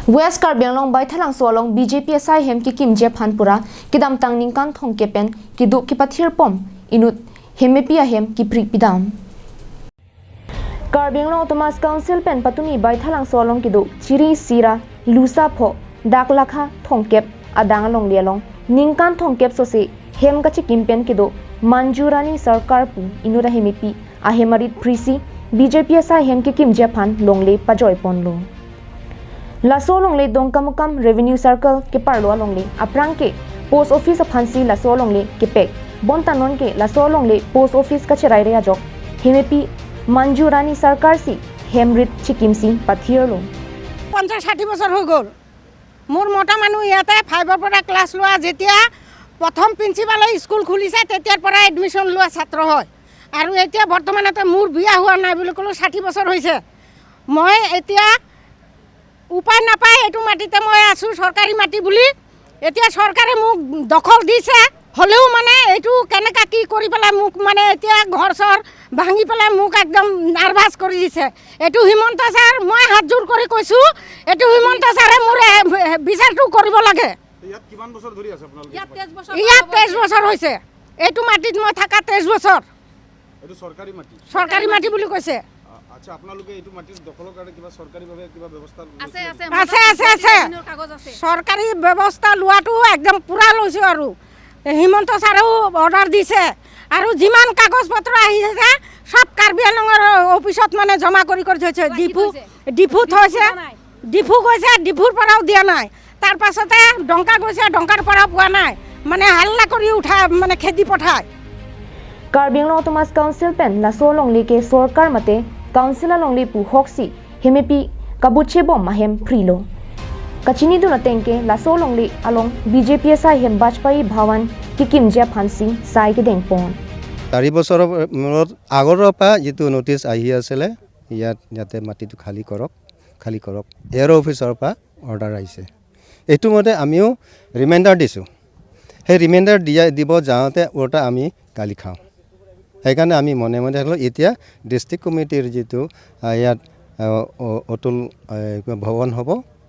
West Karbi Anglong Baithalangso along BJP sai hem ki kim je phanpura kidam tang ningkan thong kepen ki du ki pathir pom inut hemepi hem ki pri pidam. Karbi Anglong Autonomous Council pen patumi Baithalangso along ki du chiri sira lusa pho daklakha thongkep adang along lialong ningkan thongkep sose hem ka chi kimpen ki du Manjurani Sarkar pu inura hemepi ahemarit prisi BJP sai hem ki kim je phan longle pajoi ponlo. Laso longle dongkamukam revenue circle ke parlo longle aprang ke post office phansi laso longle ke pek bontanon ke laso longle post office ka cherai re ajok hemepi Manjurani Sarkar si hemrit chikimsi pathirlo. 50-60 বছৰ হৈ গ'ল। মোৰ মতা মানুহ ইয়াতে 5ৰ পৰা class লোৱা, যেতিয়া প্ৰথম প্ৰিন্সিপালে স্কুল খুলিছে তেতিয়াৰ পৰা এডমিশ্যন লোৱা ছাত্ৰ হয়। আৰু এতিয়া বৰ্তমানতে মোৰ বিয়া হোৱা নাই বুলি ক'লেও 60 বছৰ হৈছে। মই এতিয়া উপায় নাপায় এইটো মাটিতে মই আছোঁ, চৰকাৰী মাটি বুলি। এতিয়া চৰকাৰে মোক দখল দিছে, হ'লেও মানে এইটো কেনেকুৱা কি কৰি পেলাই মোক মানে এতিয়া ঘৰ চৰ ভাঙি পেলাই মোক একদম নাৰ্ভাছ কৰি দিছে। এইটো হিমন্ত ছাৰ, মই হাতযোৰ কৰি কৈছোঁ, এইটো হিমন্ত ছাৰে মোৰ বিচাৰটো কৰিব লাগে। ইয়াত কিমান বছৰ ধৰি আছে আপোনালোকে? ইয়াত 23 বছৰ হৈছে। এইটো মাটিত মই থকা 23 বছৰ। এইটো চৰকাৰী মাটি? চৰকাৰী মাটি বুলি কৈছে। আচ্ছা, আপোনালোকে এইটো মাটিৰ দখলৰ কাৰণে কিবা চৰকাৰীভাৱে কিবা ব্যৱস্থা আছে? লৈছিলে আছে। নেকি? আছে, আছে, আছে। কাগজ আছে। চৰকাৰী ব্যৱস্থা লোৱাটো একদম পূৰা লৈছোঁ আৰু হিমন্ত ছাৰেও অৰ্ডাৰ দিছে আৰু যিমান কাগজ পত্ৰ আহিছে চব কাৰ্বি আংলঙৰ অফিচত মানে জমা কৰি কৰি থৈছে। ৰাখি ডিফু থৈছে। ডিফুত থৈছে। দিয়া নাই। ডিফু গৈছে, ডিফুৰ পৰাও দিয়া নাই। তাৰপাছতে ডংকা গৈছে, ডংকাৰ পৰাও পোৱা নাই। মানে হাল্লা কৰি উঠাই মানে খেদি পঠায়। Karbi Anglong Autonomous Council pen laso longle ke sarkar mate council longle pu hoksi hemepi kabuche bom mahem prilo. Kachini du na tengke laso longle along BJP sai hem Bajpai Bhawan kikim je phansi sai ke dengpon. 4 বছৰৰ মূৰত আগৰৰ পৰা যিটো notice আহি আছিলে ইয়াত, ইয়াতে মাটিটো খালী কৰক, খালী কৰক, এয়াৰ অফিচৰ পৰা অৰ্ডাৰ আহিছে। এইটো মতে আমিও ৰিমাইণ্ডাৰ দিছোঁ। সেই ৰিমাইণ্ডাৰ দিব যাওঁতে ওলোটা আমি গালি খাওঁ। সেইকাৰণে আমি মনে মনে থাকিলোঁ। এতিয়া ডিষ্ট্ৰিক্ট কমিটিৰ যিটো ইয়াত অতুল কিবা ভৱন হ'ব।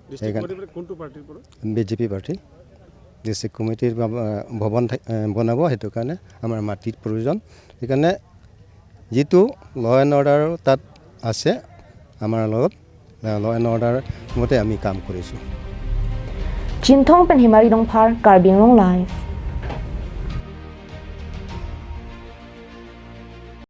ডিষ্ট্ৰিক্ট সেইকাৰণে কমিটিৰ কোনটো পাৰ্টিৰ পৰা? BJP party. ডিষ্ট্ৰিক্ট কমিটিৰ ভৱন বনাব, সেইটো কাৰণে আমাৰ মাটিৰ প্ৰয়োজন। সেইকাৰণে যিটো ল' এণ্ড অৰ্ডাৰ তাত আছে, আমাৰ লগত ল' এণ্ড অৰ্ডাৰ মতে আমি কাম কৰিছোঁ। Chinthong pen himari dong phar Karbi Anglong Live.